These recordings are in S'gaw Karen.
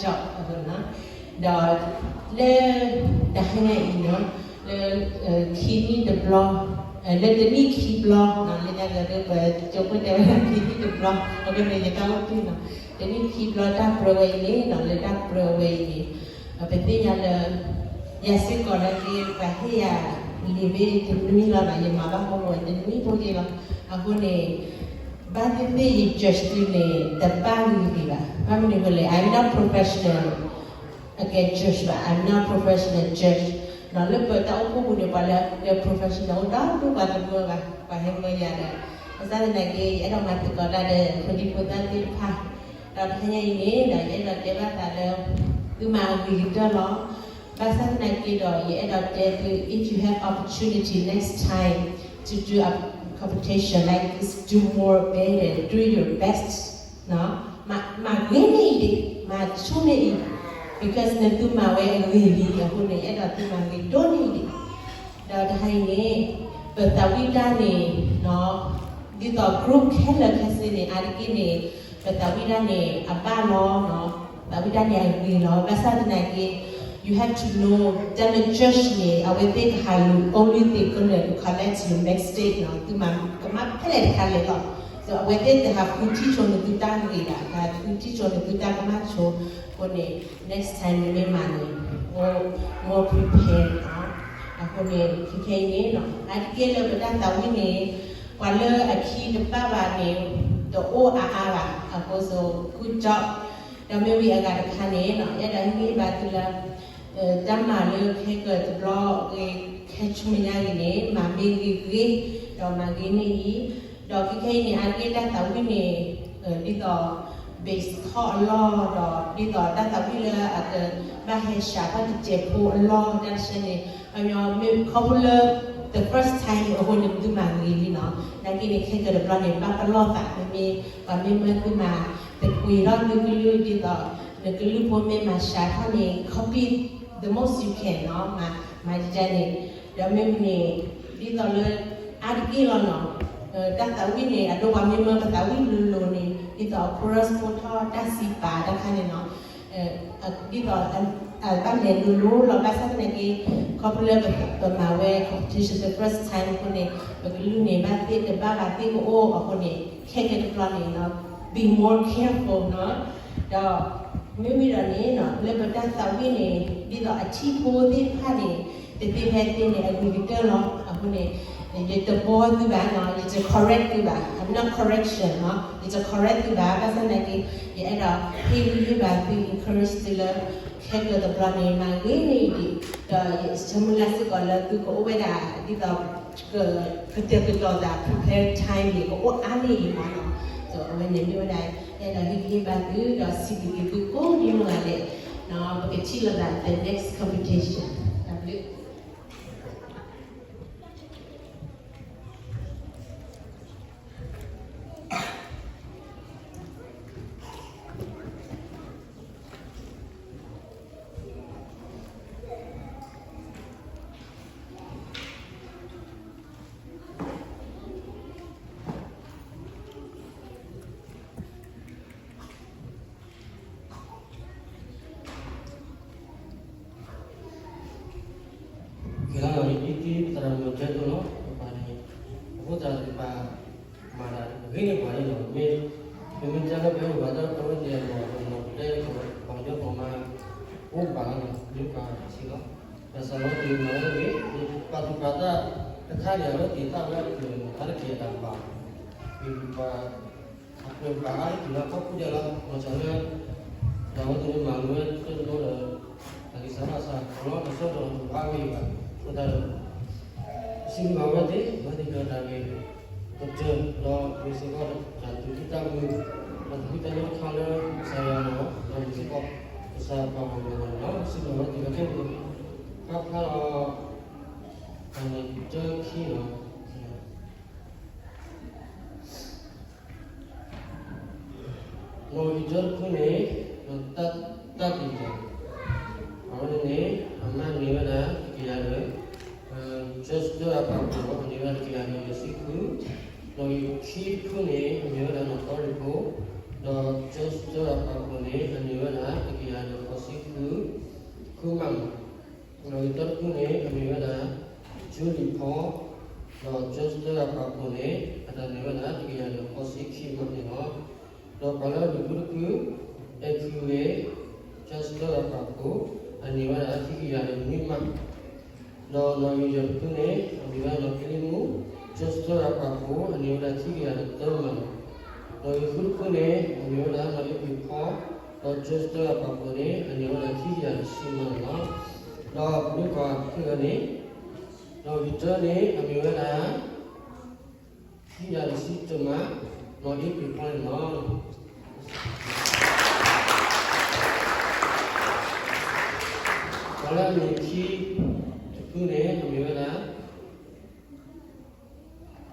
ဒီးလၢတဟါညါအံၤန့ၣ် လၢ ခံနံၣ်တဘျီ လၢတနံၣ်ခံဘျီ လၢညါလၢပကၠိဖိတဲဝဲဒၣ်ခံနံၣ်တဘျီ အဃိန့ၣ် ယတၢ်အိၣ်တုၤနီၤ တနံၣ်ခံဘျီတၢ်ပြၢဝဲအံၤန့ၣ် လၢတၢ်ပြၢဝဲအံၤန့ၣ် ပသ့ၣ်ညါလၢ ယၤစ့ၢ်ကီးလၢက့ ပှၤဟ့ၣ်ယၤ လံာ်ဘ့ၣ်တနွံလီၤနီၤ ယမၤဘၣ်ဖိမ့ၢ်တနွံဖိက့လီၤ အဃိန့ၣ် ဘၣ်သ့ၣ်သ့ၣ်ယ judge သုန့ၣ် တဘၣ်ဂ့ၤဂ့ၤဘၣ် ဘၣ်မနုၤအဃိလဲၣ် I'm not professional အကဲ judge ဘၣ် I'm not professional judge နီၤ လၢပတၢ်အိၣ်ဖှိၣ်ပူၤန့ၣ် ပှၤလၢအကဲ professional အိၣ်ဒီဒူၣ် ပှၤတမၢဘၣ် ပှၤဟဲမၢယၤဒီး ဘၣ်ဆၣ်သနာ်က့ ယအဲၣ်ဒိးမၤသကိးတၢ်ဒီး ဖိဒံဖိသၣ်သ့ၣ်တဖၣ် ဒီးတဟါညါအံၤန့ၣ် ဒီးယအဲၣ်ဒိးတဲဘၣ်သးလၢ သုမၤအဂ့ၤကတၢၢ်လီၤ ဘၣ်ဆၣ်သနာ်က့ဒီး ယအဲၣ်ဒိးတဲသု if you have opportunity next time to do a competition like this do more better do your best မၤဂ့ၤန့ၢ်အံၤဒံး မၤဆူၣ်န့ၢ်အံၤ because နသုမၤဝဲအဂ့ၤလံအဃိန့ၣ် ယအဲၣ်ဒိးသုမၤဂ့ၤဒိၣ်န့ၢ်အံၤဒံး ဒီးတဟါအံၤန့ၣ် ပသးဝံၣ်တၢ်န့ၣ် ဒ်သိး group ခဲလၢာ်ခဲဆ့န့ၣ် အါတက့ၢ်န့ၣ် ပသးဝံၣ်တၢ်န့ၣ် အဘၣ်လီၤ သးဝံၣ်တၢ်န့ၣ်အဂ့ၤလီၤ ဘၣ်ဆၣ်သနာ်က့ you have to know တၢ်လၢ judge န့ၣ် အဝဲသ့ၣ်ကဟးလူၤ only they gonna collect your mistake နီၤ သုမၤကမၣ်ဖဲလဲၣ်တခါလဲၣ်လီၤ so အဝဲသ့ၣ်တဟးဃုထံၣ်ဆိနသုတၢ်ဂ့ၤဘၣ် တဟးဃုထံၣ်ဆိနသုတၢ်ကမၣ်ဆိ အဃိန့ၣ် next time နမ့ၢ်မၤန့ၣ် more prepare နီၤ အဃိန့ၣ် ခဲခဲအံၤန့ၣ် အါတက့ၢ်လၢပတၢ်သးဝံၣ်န့ၣ် ပှၤလၢအခံတဘၣ်ဘၣ်န့ၣ် တအိၣ်အါအါဘၣ် အဃိ so good job ဒီးမ့ၢ်ဝံၤအဂၤတခါန့ၣ် အဲၣ်ဒိးဟ့ၣ်ဂံၢ်ဘါသုလၢ တၢ်မၤလၢခဲကတဘျီဂ့ၤ ခဲဆူမဲာ်ညါဂ့ၤန့ၣ် မၤမ့ၢ်ဂ့ၤဂ့ၤ ဒီးမၤဂ့ၤန့ၢ်အံၤ ဒီးခဲခဲအံၤန့ၣ် အါတက့ၢ်တၢ်သးဝံၣ်န့ၣ် ဒ်သိး base ထီၣ်အလီၢ် ဒီးဒ်သိးတၢ်သးဝံၣ်လၢအကဘၣ်ဟဲစှၤထီၣ်တစဲးဖိအလီၢ် တၢ်တဆဲန့ၣ် ပညီမ့ၢ်ခီဖျိလၢ the first time အဃိန့ၣ် သုမၤဂ့ၤလံနီၤ နာ်က့န့ၣ် ခဲကတဘျီန့ၣ် ဘၣ်ပလီၢ်သး မ့မ့ၢ် ပှၤမ့ၢ်မၢသုမၤ တကွံာ်ထီၣ်သုကလုၢ်ဒ်သိး နကလုၢ်ဖိမ့ၢ်မၤစှၤထီၣ်န့ၣ် copy the most you can နီၤ မၤဒ်န့ၣ် ဒီးမ့မ့ၢ်န့ၣ် ဒ်သိးလၢ အါတက့ၢ်လီၤနီၤ တၢ်သးဝံၣ်န့ၣ် အဒိပှၤမ့ၢ်မၢပသးဝံၣ်လိၤလိၤန့ၣ် ဒ်သိး chorus ဖိထီၣ်တၢ်စံးပာ်တၢ်ခါန့ၣ်နီၤ ဒ်သိး ဘၣ်လဲၤလိၤလိၤလီၤ ဘၣ်ဆၣ်သနာ်က့ ခီဖျိလၢပမၤဝဲ competition the first time အဃိန့ၣ် ပကလုၢ်န့ၣ် ဘၣ်သ့ၣ်တဘၣ်ဘၣ်သ့ၣ်ကအိၣ်အဃိန့ၣ် ခဲကတဘျီန့ၣ်နီၤ be more careful နီၤ ဒီး မ့မ့ၢ်ဒီးန့ၣ်နီၤ လၢပတၢ်သးဝံၣ်န့ၣ် ဒ်သိးအထံဖိသ့ၣ်တဖၣ်န့ၣ် တသ့ဖဲသ့န့ၣ် အဂ့ၤကတၢၢ်လီၤ အဃိန့ၣ် ယတဘီသုဘၣ်နီၤ ယတ correct သုဘၣ် I'm not correction နီၤ ယတ correct သုဘၣ် ဘၣ်ဆၣ်သနာ်က့ ယအဲၣ်ဒိးဟ့ၣ်ဂံၢ်ဟ့ၣ်ဘါသု encourage သုလၢ ခဲကတဘျီန့ၣ် မၤဂ့ၤန့ၢ်အံၤဒံး ဒီးယဆၢမုၢ်လၢ်စ့ၢ်ကီးလၢသုကအိၣ်ဝဲဒၣ် ဒ်သိး က ကတဲာ်ကတီၤသး prepare time န့ၣ် ကအိၣ်အါန့ၢ်အံၤမးနီၤ so အဝဲန့ၣ်မ့ၢ်ဝဲဒၣ် အဲၣ်ဒိးဟ့ၣ်ဂံၢ်ဟ့ၣ်ဘါသု ဒီးစံးဘျုးက့ၤသုကိးဒ်နီၢ်ဂၤဒဲး ပကထံၣ်လိာ်သး the next competition တၢ်ဘျုး ကဲလီၤနီၤ ယဒ်တံၢ်သရၣ်မုၣ်တဲသိးလီၤ ပပာ်န့ၣ် အဃိသတးပပာ် မၤတၢ်ဂ့ၤန့ၢ်ပှၤန့ၣ်လီၤ မ့ၢ် မ့မ့ၢ်တၢ်လၢပဟဲအိၣ်ဘၣ်တၢ်ပဝဲသ့ၣ်အလီၢ် ပမၤတဲကီၢ်ပှၤကညီကီၢ်မး အိၣ်ဘၣ်လီၤနီၤ မ့ၢ်ပှၤဆံးလီၤ တၢ်စးလီၤတ့ၢ်မၤဝဲဂ့ၤ ပာ်သူၣ်ပာ်သးတခါန့ၣ် အဝဲသ့ၣ်သၣ်ဝဲအကလုၢ်န့ၣ် အါတက့ၢ်အတၢ်ဘၣ် မ့ၢ်ပှၤ အပှဲၤဘၣ်အါတက့ၢ်လၢခီဖျိဒဲးလီၤ မ့ၢ်စၢၤလၢ ဒီးအဝဲသ့ၣ်မ့ၢ်မၤလိဝဲတၢ်တဘျီဒီး တၢ်ဂံၢ်စၢ်ဘါစၢ် လီၤတဆီဒီးအါဂ့ၤဘၣ် အဃိသတးဒီး စံးဘျုးဘၣ်ဝဲသ့ၣ် အဝဲသ့ၣ်ဒီးတၢ်ဂ့ၤ ကတၢၢ်ဒီးမ့ၢ်စ့ၢ်ကီးတၢ်သူၣ်ဖှံသးညီ တၢ်သူၣ်ဖှံသးညီတခါလၢကစၢ်ယွၤလီၤ ဒီးမ့ၢ်စ့ၢ်ကီး ကစၢ်ယွၤပာ်ဂၢၢ်ပှၤလီၤ စံးဘျုးဘၣ်ဝဲသ့ၣ်ဒီးခဲအံၤ ပၢ်ဖျါလီၤ တၢ်န့ၣ်တၢ်ခံလီၤ နီၣ်ဂံၢ်တၢတဖုန့ၣ် တၢ်တံၢ်တၢ် အဝဲန့ၣ် အမါန့ၢ်ဝဲဒၣ်တကယၤဒီး George တၢအပာ်ဖှိၣ်န့ၢ်ဝဲဒၣ်တကယၤဒီးယဲၢ်ဆံဃု, နီၣ်ဂံၢ်ခံတဖုန့ၣ် အမ့ၢ်ဝဲဒၣ်နီၢ်သီရံၣ်ဖိ, ဒီး George တၢအပာ်ဖှိၣ်န့ၣ် အန့ၢ်ဝဲဒၣ်တကယၤဒီး ဒီးတၢ်တဖုန့ၣ် အမ့ၢ်ဝဲဒၣ် ကၠူလံၤဖီ ဒီး ကၠၢစတၢၢ်အပာ်ဖှိၣ်န့ၣ် အတၢ်န့ၢ်ဝဲဒၣ် တကယၤဒီးဃိးဆံခံမးန့ၣ်လီၤ. ဒီးပှၤလၢအဂ့ၤဖိတဖု အဲၣ်ခုၣ်ဂ့ၤ ကၠၢစတၢၢ်အပာ်ဖှိၣ် အန့ၢ်ဝဲဒၣ် ခံကယၤဒီးနွံမး ဒီးနီၢ်ဂ့ၤယဲၢ်တဖုန့ၣ် အမ့ၢ်ဝဲနီၢ်ဖံလံမူ ကၠၢစတၢၢ်အပာ်ဖှိၣ် အန့ၢ်ဝဲဒၣ်ခံကယၤဒီးသၢမးလီၤ. ဒီးဂ့ၤဃုတဖုန့ၣ် အမ့ၢ်ဝဲဒၣ်နီၢ်အ့ၣ်ပှ့ၤဖီ ဒီးကၠ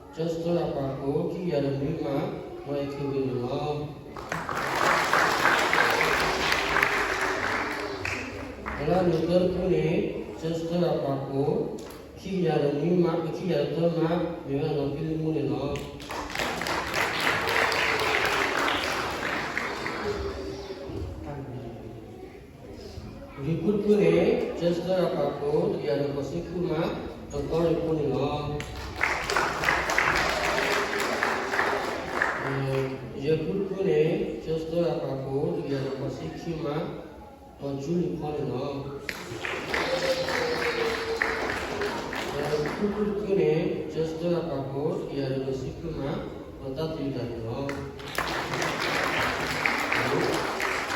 ၢစတၢၢ်အပာ်ဖှိၣ်န့ၣ် အန့ၢ်ဝဲဒၣ်ခံကယၤဒီးဆံမးန့ၣ်လီၤ. ဒီးပမ့ၢ်ကွၢ်ခဲလၢာ်န့ၣ် နီၢ်ဂ့ၤတၢန့ၣ် အမ့ၢ်ဝဲဒၣ် ခံကယၤဒီးဆံတၢမး နီၢ်အ့ၣ်ပှ့ၤဖီန့ၣ်လီၤ. ပှၤလၢအန့ၢ်ခံတဖုန့ၣ် အမ့ၢ်ဝဲဒၣ် ကၠၢစတၢၢ်အပာ်ဖှိၣ် ခံကယၤဒီးနွံမး နီၢ်အဲၣ်ခုၣ်ဂ့ၤန့ၣ်လီၤ. ပှၤလၢအန့ၢ်သၢတဖုန့ၣ် ကၠၢစတၢၢ်အပာ်ဖှိၣ် ခံကယၤဒီးနွံမး ခံကယၤဒီးသၢမး မ့ၢ်ဝဲဒၣ်နီၢ်ဖံလံမူန့ၣ်လီၤ. ဂ့ၤဃုတဖုန့ၣ် ကၠၢစတၢၢ်အပာ်ဖှိၣ် တကယၤဒီးဃိးဆံဃုမး ဒီးသီရ့ၣ်ဖိန့ၣ်လီၤ. ယဲၢ်ဃုတဖုန့ၣ် ကၠၢစတၢၢ်အပာ်ဖှိၣ် တကယၤဒီးဃိးဆံခံမး ဒီးကၠူလံၤဖီန့ၣ်လီၤ. ဃုဃုတဖုန့ၣ် ကၠၢစတၢၢ်အပာ်ဖှိၣ် တကယၤ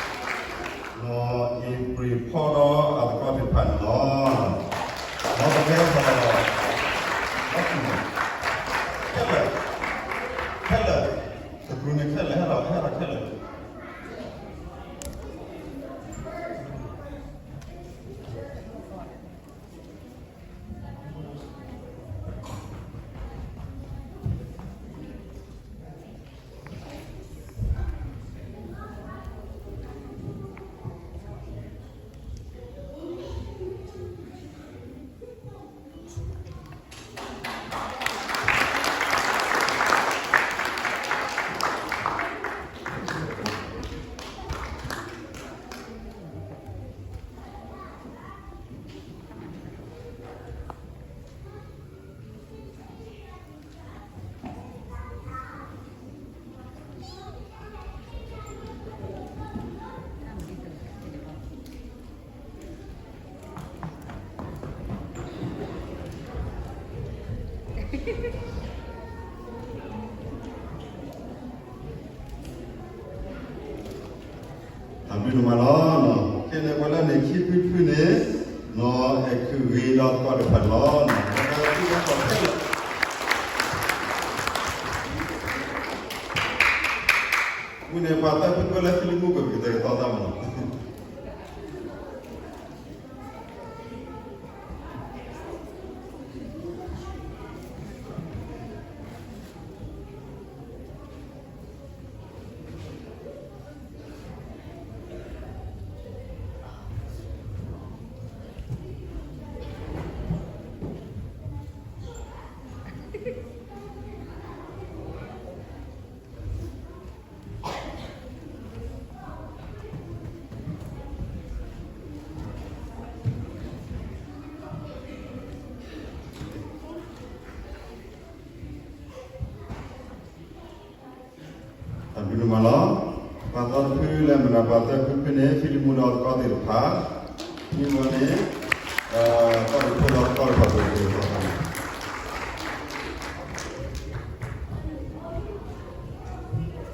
ဒီးနွံဆံဃုမး ဒီးတၢ်သယုၢ်တၢ်န့ၣ်လီၤ. နီၢ်အ့ၣ်ပှ့ၤဖီဒီးအသကိးသ့ၣ်တဖၣ်န့ၣ်လီၤ. ဒီးပကဲထီၣ် ခဲလၢာ် ခဲလၢာ် တကရူၢ်န့ၣ်ခဲလၢာ် ဟဲထီၣ် ဟဲထီၣ်ခဲလၢာ် တၢ်ဘျုးဒိၣ်မးလီၤ. ခဲန့ၣ် ပှၤလၢအန့ၢ်ခံဖုတဖုန့ၣ် နီၢ်အဲၣ်ခုၣ်ဂ့ၤဒီးသကိးတဖၣ်န့ၣ်လီၤ. ဝံၤန့ၣ် ပှၤသၢဖုကွဲးလၢဖံလံမူ ကကတဲာ်ကတီၤသးမးလီၤ. တၢ်ဘျုးဒိၣ်မးလီၤ. ပှၤသီတဖုလၢအမ့ၢ်ဒၣ်ပှၤသၢဖုဖုန့ၣ် ဖံလံမူဒီးအသကိးသ့ၣ်တဖၣ်, မ့ၢ်ဝဲန့ၣ် သီတဖုဒီးအသကိးတဖၣ် ကကတဲာ်ကတီၤသးန့ၣ် တၢ်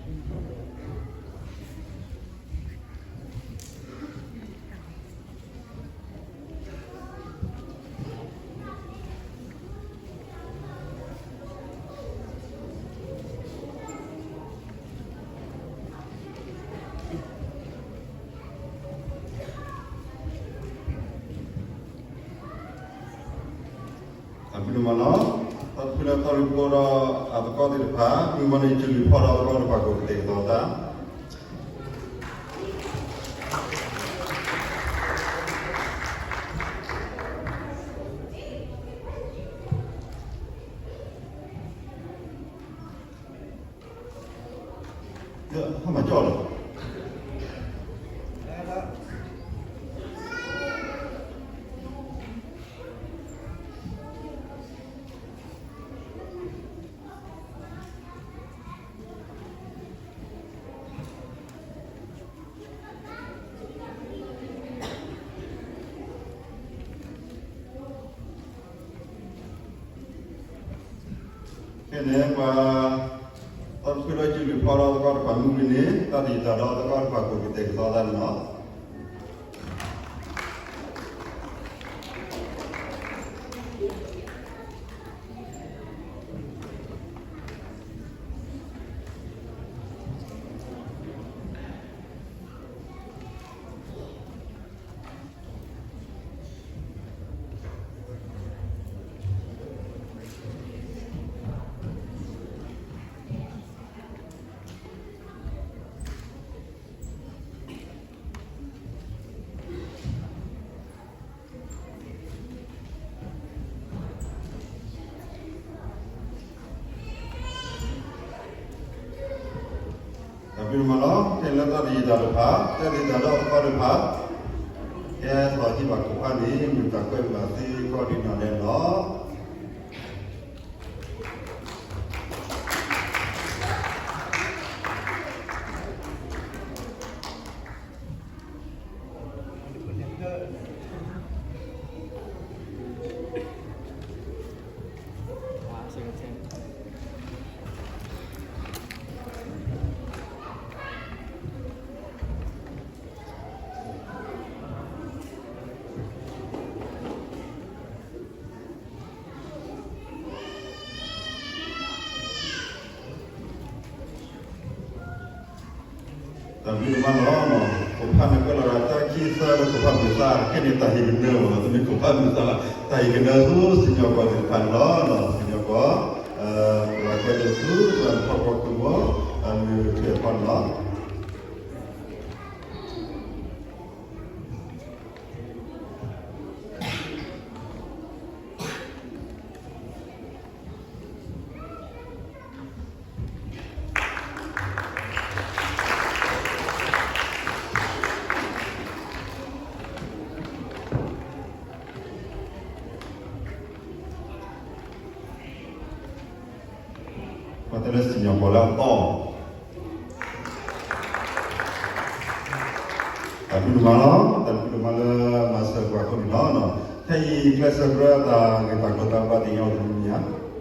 ဘျုးဒိၣ်မးလီၤ. သီတဖုဒီးသီတဖုဒီးအသကိးသ့ၣ်တဖၣ်, မ့ၢ်ဝဲန့ၣ် ကၠူလံၤဖီဒီးအသကိးတဖၣ် ကကတဲာ်ကတီၤသး ဟဲမၤကၠီလီၤ. န့ၣ် ပှၤသီတဖုဒီးကလုာ်ဖီဒီးသကိးတဖၣ်မုၢ်ကွံာ်န့ၣ် တၢ်တယံာ်တၢ်ဒီးသကိးတဖၣ်ကိးကတဲာ်ကတီၤသးန့ၣ်လီၤ. တၢ်ဘျုးဒိၣ်မးလီၤ. ခဲလၢာ်တၢ်တယံာ်တၢ်တဖၣ် တၢ်တယံာ်တၢ်ဒီးသကိးတဖၣ် ကဲထီၣ်ဟံၣ်ဘၣ်ခိၣ်ဖးန့ၣ် မ့ၢ်တၢ်ကွဲးဘၣ်သ့ကီးဒံးနီၢ်ဒဲးလီၤ. တၢ်ဘျုးဒိၣ်မးလီၤ. ခိၣ်ဖးန့ၣ်ကွဲးလီၤဒၣ်တၢ်ခံသၢလၢခိၣ်ဖးမုၢ်သး ခဲန့ၣ်တၢ်ဟ့ၣ်ကနၢမ့ၢ် တမ့ၢ်ခိၣ်ဖးမုၢ်သးဘၣ်, တၢ်ဟ့ၣ်ကနၢဆူစံၣ်ညီၣ်ကွီၢ်သ့ၣ်တဖၣ်န့ၣ်လီၤ. စံၣ်ညီၣ်ကွီၢ် ပှၤကွဲးဒိၣ်ဆူ ပှၤဖီကွီၢ်ခိၣ်ဘီ အမုၢ်ထွဲဖီန့ၣ်လီၤ. ပှၤတဲလၢစံၣ်ညီၣ်ကွီၢ်လၢအသီ တၢ်ဘျုးဒိၣ်မးလီၤ. တၢ်ဘျုးဒိၣ်မးလၢမၤစၢၤပှၤခိၣ်န့ၣ်လီၤ. ခဲအံၤကျဲးစၢးကြၢးတၢ်ဂ့ၢ်တၢ်ကျိၤတၢ်ဘၣ်သ့ၣ်ညါအီၤတမံၤမံၤဧါ